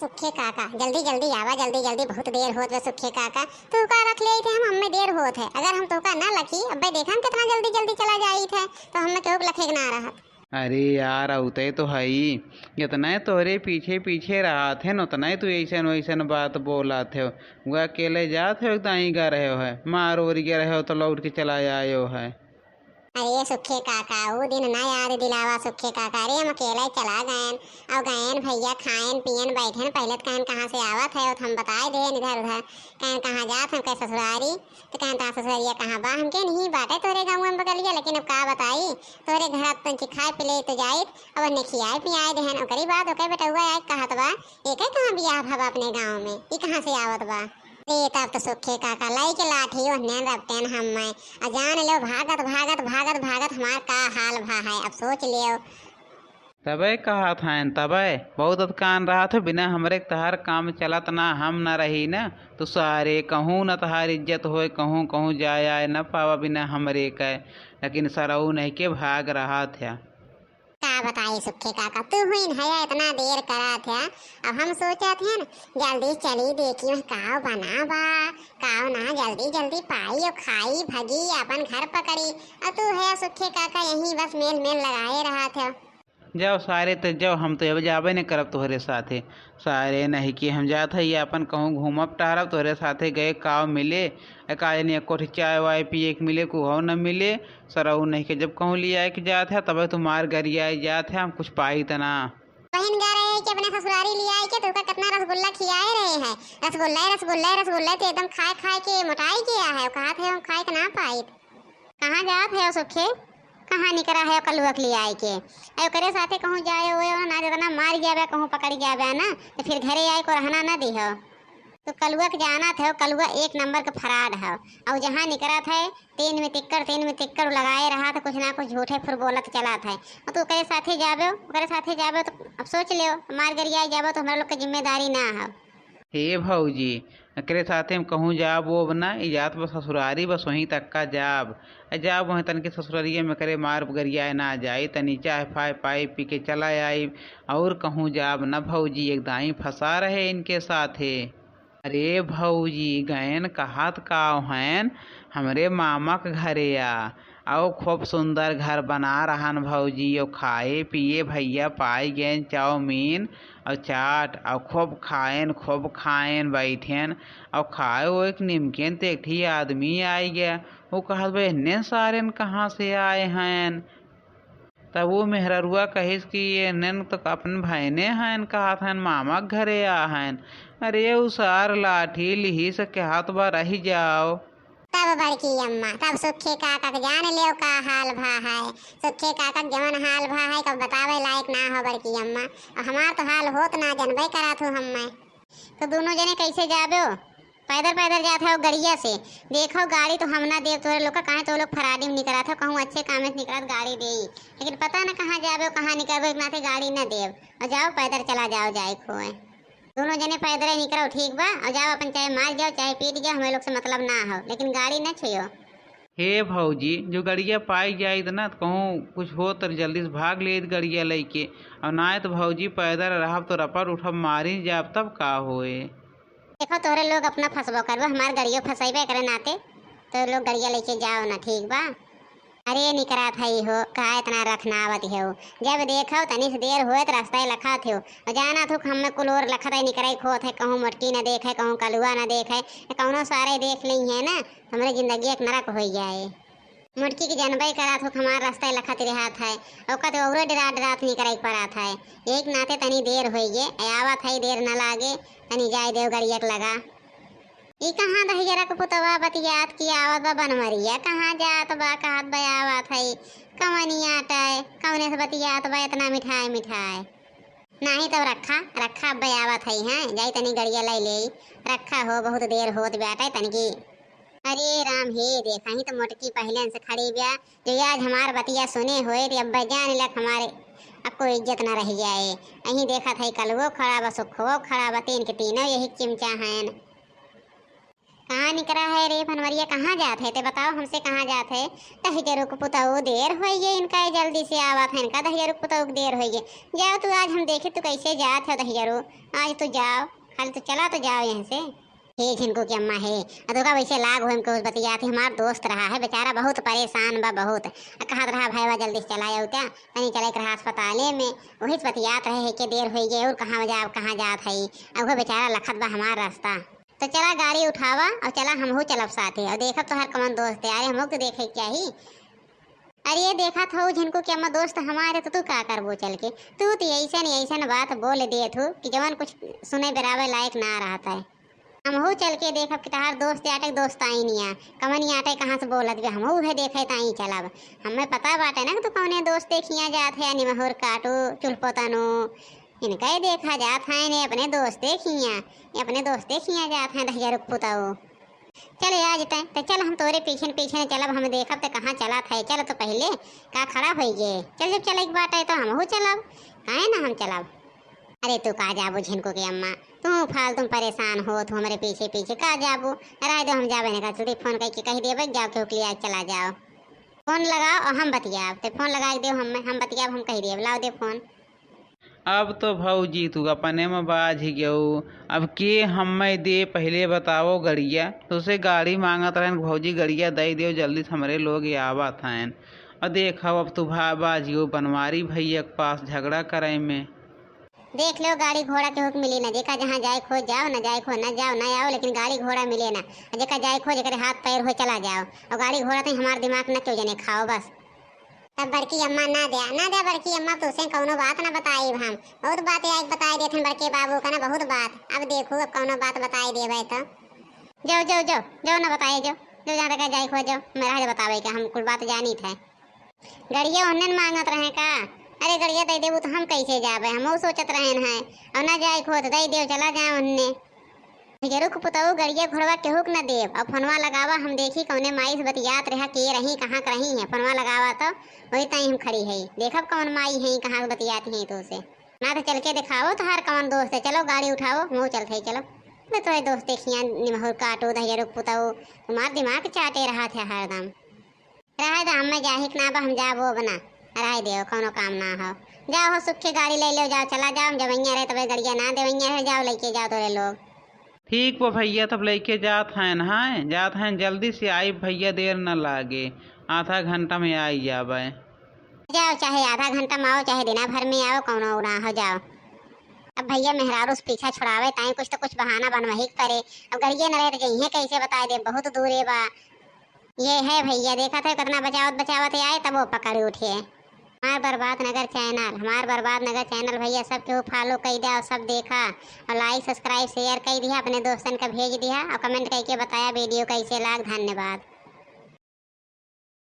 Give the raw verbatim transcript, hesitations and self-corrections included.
सुखे काका, जल्दी जल्दी आवा, जल्दी जल्दी, बहुत देर होत बा सुखे काका। तोहका रख लेइत है हम, हमें देर होत है। अगर हम तोहका ना लखी, अब्बे देखा हम कितना जल्दी जल्दी चला जाइत है, तो हमें केहू के लखे के ना रहत। अरे यार, अउते तो हई, जितना तोहरे पीछे पीछे रहत है न, उतना तू ऐसन वैसन बात बोलत है। वह अकेले जात है, दाई गा रहे हो है, मार ओर गए रहे हो तो लौट के चला आयो है। अरे सुखे काका, ऊ दिन ना याद दिलावा सुखे काका। अरे हम अकेले चला गएन, और गएन भैया, खाएन पियन बैठेन, पहले तो कहन कहाँ से आवत है, तो हम बताए देन इधर उधर, कहन कहाँ जात हम कहे ससुरारी, तो कहन तोहार ससुररिया कहाँ बा, हमके नहीं बाटे तोहरे गाँव में बगलिया, लेकिन अब का बताई, तोहरे घर तंची खाए पी ले तो जाइत, अब ओन्ने खियाए पियाए देहन, ओकरी बाद ओके बेटउआ आए कहत बा, एके कहाँ बियाह भवा अपने गाँव में, ई कहाँ से आवत बा? अरे तब तो सुखे काका लइके लाठी ओहने रपटेन हम्मे। आ जान लेव भागत, भागत, भागत, भागत हमार का हाल भा है, अब सोच लेव। तबे कहत हन, तबे बहुत अतकान रहत हो, बिना हमरे के तहार काम चलत ना, हम ना रही ना, तो सारे कहूँ न तहार इज्जत होए, कहूँ, कहूँ जाए आए न पावा बिना हमरे के, लेकिन सरऊ नहीं के भाग रहत है। का बताई सुखे काका, तू हुइन है इतना देर करत है। अब हम सोचत हन, जल्दी चली देखी वह काव बना बा, काव ना, जल्दी जल्दी पाई और खाई, भगी, अपन घर पकड़ी। और तू है सुखे काका यहीं बस मेल मेल लगाए रहत है। जाओ सारे, ते जाओ, हम तो अब जाबे नहीं करब तोहरे साथे। सारे नहीं कि हम जात है, ये अपन कहूँ घूमब टहरब, तोहरे साथे गए काव मिले, ए, का जानी एको ठे चाय वाय पिए के मिले, कुहौ न मिले। सरऊ नहीं के जब कहूँ लियाए के जात है, तबे तुम्हार गरियाए जात है, हम कुछ पाई त ना। बहिन गा रहे हैं कि अपने ससुरारी लियाए के, तोहका कितना रसगुल्ला खियाए रहे हैं, रसगुल्ला, रसगुल्ला, रसगुल्ला, तो एकदम खाए खाए के मोटाई गया है, कहा थे हम खाए के ना पाई। कहाँ जात है सुखे? कहाँ निकरा है कलुआ के लियाए के? ए, ओकरे साथे कहूँ जाए हुए हो ना, जितना मार गया बा, कहूँ पकड़ गया बा ना, तो फिर घरे आए को रहना ना दी हो। तो कलुआ के जानत है, कलुआ एक नंबर के फराड है। और जहाँ निकरत है, तीन में तिक्कड़, तीन में तिक्कड़ लगाए रहा था, कुछ ना कुछ झूठे फुर बोलत चलत है। और तू ओकरे साथे जाबे, ओकरे साथे जाबे तो अब सोच लेव, मार गरियाए जाबे तो हमरा लोग के जिम्मेदारी ना है। हे भौजी, एकरे साथे हम कहूँ जाब ओब ना, ई जात बा ससुरारी, बस वहीं तक का जाब। आ जाब वहीं तनके ससुररिया में करे मार गरियाए ना जाई, तनी चाय फाय पाई पी के चला आई, और कहूँ जाब ना भौजी, एक दाई फंसा रहे इनके साथे। अरे भौजी, गएन कहत काव हएन, हमरे मामा के घरे आ, अउ खूब सुंदर घर बना रहन भौजी, अउ खाए पिए भैया पाई गएन चाउमीन अउ चाट, अउ खूब खाएन, खूब खाएन, बैठेन अउ खाए ओए के निमकेन, त एक ठी आदमी आइ गया। उ कहत बा, "एन्ने सारेन कहाँ से आए हएन?" तब उ मेहररुआ कहिस कि एन्ने तो अपन भएने हएन, कहत हएन मामा के घरे आ हएन। अरे उ सार लाठी लिहिस कहत बा, "रहि जाव।" तब बड़की अम्मा, तब सुखे काका के जान लेव का हाल भा है। सुखे काका के जवन हाल भा है, कब बतावे लायक ना हो बड़की अम्मा। और हमार तो हाल होत ना, जनबे करत हो हम्मे। तो दुनो जने कैसे जाबो? पैदल पैदल जात हो गड़िया से। देखो गाड़ी तो हम ना देब तोहरे लोग का, काहे तो लोग फराडी में निकलत हो, कहूँ अच्छे काम में निकलत गाड़ी देई। लेकिन पता ना कहाँ जाबो, कहाँ निकलबो, एक नाते गाड़ी ना देब। और जाओ पैदल चला जाओ, जाए खोए। दुनो जने पैदल ही निकलो, ठीक बा? और जाओ अपन चाहे मार जाओ, चाहे पीट जाओ, हमें लोग से मतलब ना हो, लेकिन गाड़ी ना छुयो। हे भौजी, जो गड़िया पाई जाइत ना, त कहूँ कुछ होत त जल्दी से भाग लेइत गड़िया लइके, और ना त भौजी पैदल रहब तो रपट उठब, मारी जाब, तब का होए? देखो तोहरे लोग अपना फंसबो करबो, हमार गड़ियो फंसैबे करे नाते, तो लोग गड़िया लइके जाओ ना, ठीक बा? अरे निकरत हई हो, का इतना रखनावत हो? जब देखो तनी से देर होए त रास्ता ही लखत हो। और जाना थू कि हमें कुल ओर लखत है, निकरे खोत है, कहूँ मोटकी न देखे, कहूँ कलुआ न देखे, कौनो सारे देख ली है ना, हमरे जिंदगी एक नरक हो जाए। मोटकी के जनबे करत हो कि हमार रास्ता ही लखत रहत है, ओका तो औरो डरा डरात निकरे पड़त है। एक नाते तनी देर होई गे, आवत है, देर न लागे, तनी जाए देव गड़िया के लगा। ई कहाँ दहिजरा के पुतवा बतियात कि आवत बा बनवरिया, कहाँ जात बा, कहत बा आवत हई, कवनी आटे, कवने से बतियात बा इतना मिठाई मिठाई। नाही तब रखा, रखा अब्बे आवत हई, हैं, जाई तनी गड़िया लाई लेई, रखा हो, बहुत देर होत बाटे तनकी। अरे राम हे, देखा ही तो मोटकी पहले से खड़ी बा, जो आज हमार बतिया सुने होए रे अब्बे, जान लक हमारे अब कोई इज्जत ना रह जाए। अहीं देखत हई कलुओ खड़ा बा, सुखुओ खड़ा बा, तीन के तीनों यही चिमचा हैं। कहाँ निकरा है रे भनवरिया, कहाँ जात है? ते बताओ हमसे, कहाँ जात है? दहिजरू के पुतऊ, देर होइ गए इनका, जल्दी से आवत है इनका, दहिजरू के पुतऊ के देर होइ गए। जाओ तू, आज हम देखी तू कैसे जात है दहिजरू, आज तू जाओ, खाली तू चला तो जाओ यहाँ से। हे झिनकू की अम्मा हे, अ तोका वैसे लाग हो हमके उस बतियात ही, हमार दोस्त रहा है बेचारा, बहुत परेशान बा बहुत। अ कहत रहा भाईवा जल्दी से चला आओ क्या, तनी चले के रहा अस्पताले में, वही से बतियात रहे है के देर होइ गए और कहाँ जाब, कहाँ जात है। अब वो बेचारा लखत बा हमार रास्ता। तो चला गाड़ी उठावा और चला हमहू चलब साथे और देखब तोहार कौन दोस्त है। अरे हमहू के देखे क्या ही। अरे ये देखत हो झिनकू की अम्मा दोस्त हमारे, तो तू का करबो चल के? तू तो ऐसन ऐसन बात बोल देत हो कि जवन कुछ सुने बराबर लायक ना रहत है। हमहू चल के देखब कि तहार दोस्त आटे के दोस्त आई निया, कमनी आटे कहाँ से बोलत बे, हमहू उहे देखे ताई चलब। हमें पता बाटे ना कि तू कौने दोस्त देखिया जात है, निमहुर काटू, चुलपोतनो, इनका ही देखा जात है ने अपने दोस्त देखिया, ये अपने दोस्त देखिया जात है दहिजरू के पुतऊ। चल आज तै, तै चल हम तोरे पीछे न पीछे न चलब, हम देखब तै कहाँ चलत है। चल तो पहिले का खड़ा होइ गे, चल जब चले के बाटे तो हमहू चलब, काहे ना हम चलब। अरे तू का जाबू झिनकू के अम्मा, तू फालतू में परेशान हो, तू हमरे पीछे पीछे का जाबू, रह दो हम जाबे नहीं कर, तुझे फोन करके कही देबे जाओ केहू के लिए चला जाओ। फोन लगाओ और हम बतियाब, ते फोन लगा के देव हम, हम बतियाब, हम कही देब, लाओ दे फोन। अब तो भौजी तू अपने में बाझ गयो। अब के हम्मे दे, पहिले बताओ गड़िया। तुसे गाड़ी मांगत रहन भौजी, गड़िया दे दियो जल्दी से, हमरे लोग आवत हैं। और देखो अब तू भा-, बाझ गयो बनवारी भैया के पास झगड़ा करे में। देख लो गाड़ी घोड़ा केहू के मिली ना, जेका जहाँ जाए खो जाओ, ना जाए खो ना जाओ, ना आओ, लेकिन गाड़ी घोड़ा मिले ना। और जेका जाए खो जेकरे हाथ पैर हो चला जाओ, और गाड़ी घोड़ा तो हमार दिमाग न क्यों जने खाओ बस। तब बड़की अम्मा ना द्या, ना द्या बड़की अम्मा, तुसे कौनो बात ना बताइब हम। बहुत बात आइके बताइ देथन बड़के बाबू का ना, बहुत बात। अब देखू अब कौनो बात बताइ देबै तो। जाओ, जाओ, जाओ, जाओ ना बताए, जाओ, जाओ जहाँ तक जाए खो जाओ, मेरा है बतावे का, हम कुल बात जानी थे। गड़िया ओन्ने न मांगत रहे का? अरे गड़िया दे देबू तो हम कैसे जाबे, हमहू सोचत रहन है, और ना जाए खो तो दे देव, चला जाए ओन्ने। जरूर के पुतऊ गड़िया घोड़वा केहू के न देब। अब फोनवा लगावा, हम देखी कौने माई से बतियात रहा, के रही, कहाँ के रही है। फोनवा लगावा तो वही ताई हम खड़ी है, देखब कौन माई है, कहाँ से बतियाती है तो से। ना तो चल के दिखाओ तोहार कौन दोस्त है, चलो गाड़ी उठाओ, मुँह चलत है, चलो। अरे तोरे दोस्त देखिया निमहुर काटो दहिजरू के पुतऊ, तुम्हार दिमाग चाटे रहा थे हरदम। रहे दे, हमें जाहिक ना बा, हम जाबो अब ना। रहे दे, कौनो काम ना हो। जाओ हो, सुखे गाड़ी ले लो, जाओ, चला जाओ, हम जवैया रहे, तबे गड़िया ना देवैया रहे, जाओ, लेके जाओ तोरे लोग। ठीक बा भैया, तब लेके जात हैं, हैं, जात हैं, जल्दी से आई भैया, देर न लागे, आधा घंटा में आई जाबे। जाओ, चाहे आधा घंटा में आओ, चाहे दिना भर में आओ, कौनो ना हो, जाओ। अब भैया मेहरारू से पीछा छुड़ावे, ताई कुछ तो कुछ बहाना बनवही के परे। अब गड़िया न रहे तो जइहे कैसे बताए दे, बहुत दूरे बा। ये है भैया, देखत है कितना बचावत बचावत आए, तब वो पकड़ उठे। हमार बर्बाद नगर चैनल, हमार बर्बाद नगर चैनल भैया, सब केहू follow कई द्या और सब देखा और like, subscribe, share कई दिया, अपने दोस्तन का भेज दिया और comment करके बताया video कैसे लाग। धन्यवाद।